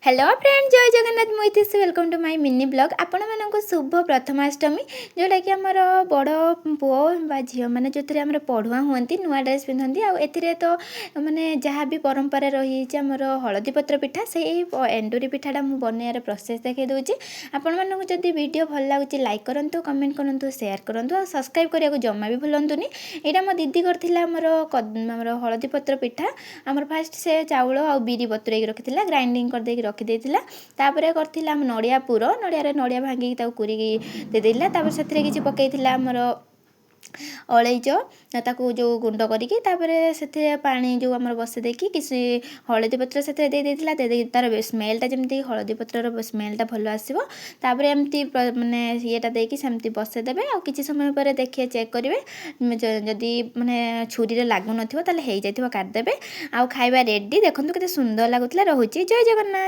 Hello friend, ଜୟ ଜଗନ୍ନାଥ। ମୁଁ Itishree. Welcome to my mini vlog. ଆପଣମାନଙ୍କୁ ଶୁଭ ପ୍ରଥମାଷ୍ଟମୀ, ଯେଉଁଟାକି ଆମର ବଡ଼ ପୁଅ ବା ଝିଅମାନେ ଯେଉଁଥିରେ ଆମର ପଢ଼ୁଆ ହୁଅନ୍ତି, ନୂଆ ଡ୍ରେସ୍ ପିନ୍ଧନ୍ତି। ଆଉ ଏଥିରେ ତ ମାନେ ଯାହା ବି ପରମ୍ପରା ରହିଯାଇଛି, ଆମର ହଳଦୀ ପତ୍ର ପିଠା, ସେଇ ଏଣ୍ଡୁରି ପିଠାଟା ମୁଁ ବନେଇବାର ପ୍ରୋସେସ୍ ଦେଖାଇ ଦେଉଛି ଆପଣମାନଙ୍କୁ। ଯଦି ଭିଡ଼ିଓ ଭଲ ଲାଗୁଛି, ଲାଇକ୍ କରନ୍ତୁ, କମେଣ୍ଟ କରନ୍ତୁ, ସେୟାର କରନ୍ତୁ ଆଉ ସବସ୍କ୍ରାଇବ୍ କରିବାକୁ ଜମା ବି ଭୁଲନ୍ତୁନି। ଏଇଟା ମୋ ଦିଦି କରିଥିଲା ଆମର ହଳଦୀ ପତ୍ର ପିଠା। ଆମର ଫାଷ୍ଟ ସେ ଚାଉଳ ଆଉ ବିରି ବତୁରେଇକି ରଖିଥିଲା, ଗ୍ରାଇଣ୍ଡିଙ୍ଗ କରିଦେଇକି ରଖିଦେଇଥିଲା। ତାପରେ କରିଥିଲା ଆମ ନଡ଼ିଆ ପୁର। ନଡ଼ିଆରେ ନଡ଼ିଆ ଭାଙ୍ଗିକି ତାକୁ କୁରିକି ଦେଇଦେଇଥିଲା। ତାପରେ ସେଥିରେ କିଛି ପକାଇଥିଲା ଆମର ଅଳେଇଚ, ତାକୁ ଯେଉଁ ଗୁଣ୍ଡ କରିକି। ତାପରେ ସେଥିରେ ପାଣି ଯେଉଁ ଆମର ବସେଇ ଦେଇକି କିଛି ହଳଦୀ ପତ୍ର ସେଥିରେ ଦେଇ ଦେଇଥିଲା। ଦେଇ ଦେଇକି ତା'ର ସ୍ମେଲଟା ଯେମିତି, ହଳଦୀ ପତ୍ରର ସ୍ମେଲଟା ଭଲ ଆସିବ। ତାପରେ ଏମିତି ମାନେ ଇଏଟା ଦେଇକି ସେମିତି ବସେଇଦେବେ। ଆଉ କିଛି ସମୟ ପରେ ଦେଖିବେ, ଚେକ୍ କରିବେ, ଯଦି ମାନେ ଛୁରୀରେ ଲାଗୁନଥିବ, ତାହେଲେ ହେଇଯାଇଥିବ, କାଟିଦେବେ ଆଉ ଖାଇବା ରେଡ଼ି। ଦେଖନ୍ତୁ କେତେ ସୁନ୍ଦର ଲାଗୁଥିଲା। ରହୁଛି, ଜୟ ଜଗନ୍ନାଥ।